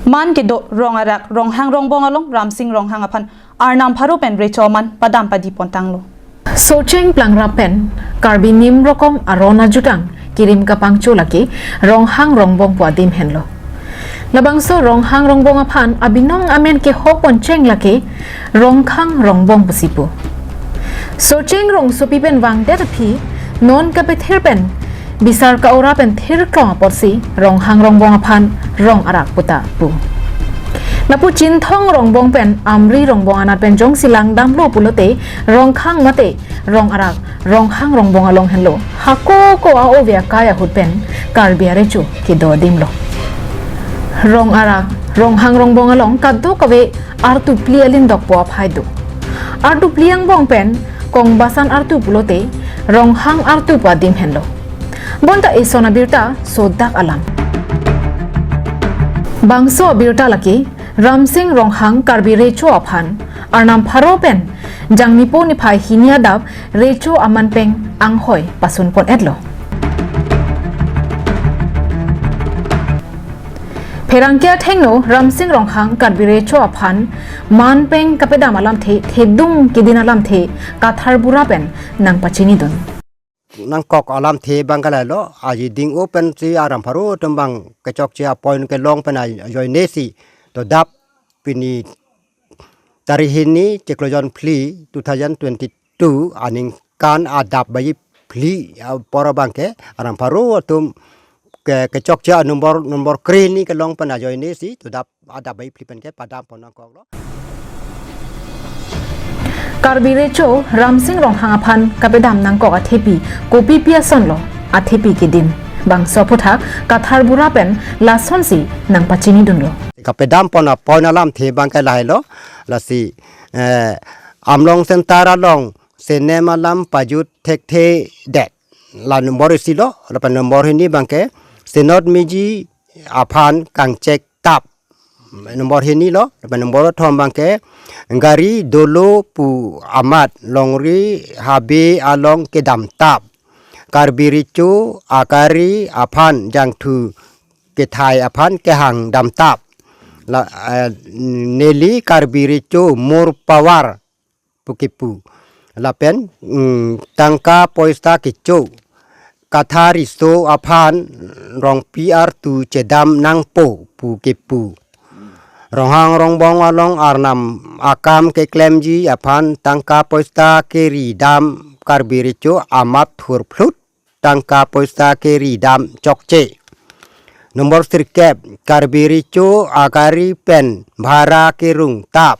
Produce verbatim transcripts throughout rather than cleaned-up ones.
Man kedo Rong Arak Ronghang Rongbong along Ramsing Ronghang aphan arnam pharo pen recho aman padam padi pontanglo. Socheng plangrap pen Karbi Nim Rokom aron ajutang kirim kapangcho lake Ronghang Rongbong pu adim henlo. Labangso Ronghang Rongbong aphan abinong amen kehok poncheng lake Rongkhang Rongbong pusi pu. Socheng rongsopi pen vangdet aphi non kapethir pen bisar ka-ora pen thirklong apotsi Ronghang Rongbong aphan Rong Arak puta pu. Lapu Chinthong Rongbong pen Amri Rongbong anat pen jongsi langdamlo pulote Rongkhang mate Rong Arak Ronghang Rongbong along henlo hako ko a-ove akai ahut pen Karbi arecho kedo adimlo. Rong Arak Ronghang Rongbong along kadokave artu phli alindokpo aphai do. Artu phli angbong pen kongbasan artu pulote Ronghang artu pu adim henlo. Bonta eson abirta sodak alam. Bangso abirta lake Ramsing Ronghang Karbi recho aphan arnam pharo pen Jangmipo niphai hini adap recho aman peng anghoi pasun pon-etlo. Pherangke athengno Ramsing Ronghang Karbi recho aphan man peng kapedam alamthe thedung kedin alamthe Kathar Bura pen nangpachinidun. Nangkok alamthe abang ke lahelo, aji ding-o pensi arnam pharo atum abang kechokche apoint kelong pen ajoine si todap pini tarik hini chiklo jon phli two thousand twenty-two aningkan adap baji phli apor abang ke arnam pharo atum ke kechokche number number kre hini kelong pen ajoine si todap adap baji phli pen ke padam pon nangkoklo. Karbi recho Ramsing Ronghang aphan kapedam nangkok athepi kopipi asonlo athepi kedin. Bangso aphuthak Kathar Bura pen lasonsi nangpachinidunlo. Kapedam pon apoint alamthe abang ke lahelo, lasi, eh, Amlong Center along senem alam pajut thekthedet. La number isi lo, lapen number hini abang ke Senot Miji aphan kangchek tap. Number hini lo, lapen number kethom abang ke gari dolo pu amat longri habe along kedam tap. Karbi recho agari aphan jangthu kethai aphan kehang dam tap. La, eh, neli Karbi recho more power pu kepu. Lapen, mm, tangka poista kecho. Kathar recho aphan rongpi artu chedam nangpo pu kepu. Ronghang Rongbong along arnam akam keklemji aphan tangka poista keri dam Karbi recho amat thurphlut tangka poista keri dam chokche. Number sirkep, Karbi recho agari pen bhara kerung tap.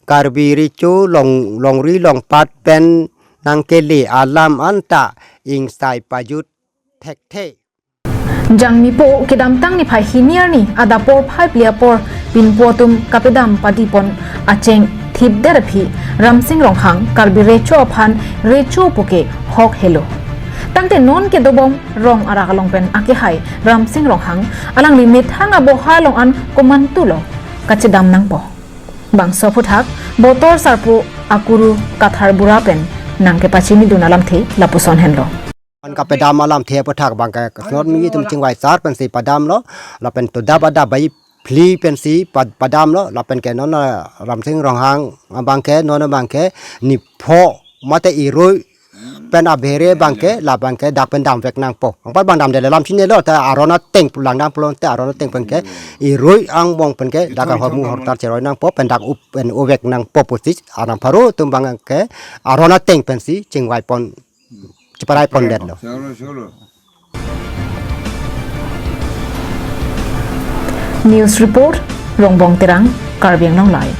Karbi recho long, longri longpat pen nangkele alam anta ingsai pajut thekthe. Jangmipo kedamtang niphai hini arni adap porphai phli apor pinpo atum kapedam padi pon acheng thipdet aphi Ramsing Ronghang Karbi recho aphan recho puke hok helo. Tangte non kedobom Rong Arak along pen akehai Ramsing Ronghang alangli methang aboha along an komantulo kachedam nangpo. Bangso aphuthak Botor Sarpo akuru Kathar Bura pen nangkepachinidun alamthe lapuson henlo. An kapedam alamthe aphuthak abang ke Senot Miji atum chingvai sar pensi padamlo, lapen todap adap baji phli pensi pad-, padamlo, lapen ke non, ah, Ramsing Ronghang abang ke non abang ke nipho mate irui pen abhere abang ke labang ke dak pen damvek nangpo. Angpar abang damde le lam chinilo ta aron ateng pulang dam pulote aron ateng pen ke irui angbong pen ke dak ahormu hortar cheroi nangpo pen dak up pen uvek nangpo pusi arnam pharo atum abang ke aron ateng pensi chingvai pon chiparai pondetlo. News report, Rongbong Terang, Karbi Anglong Live.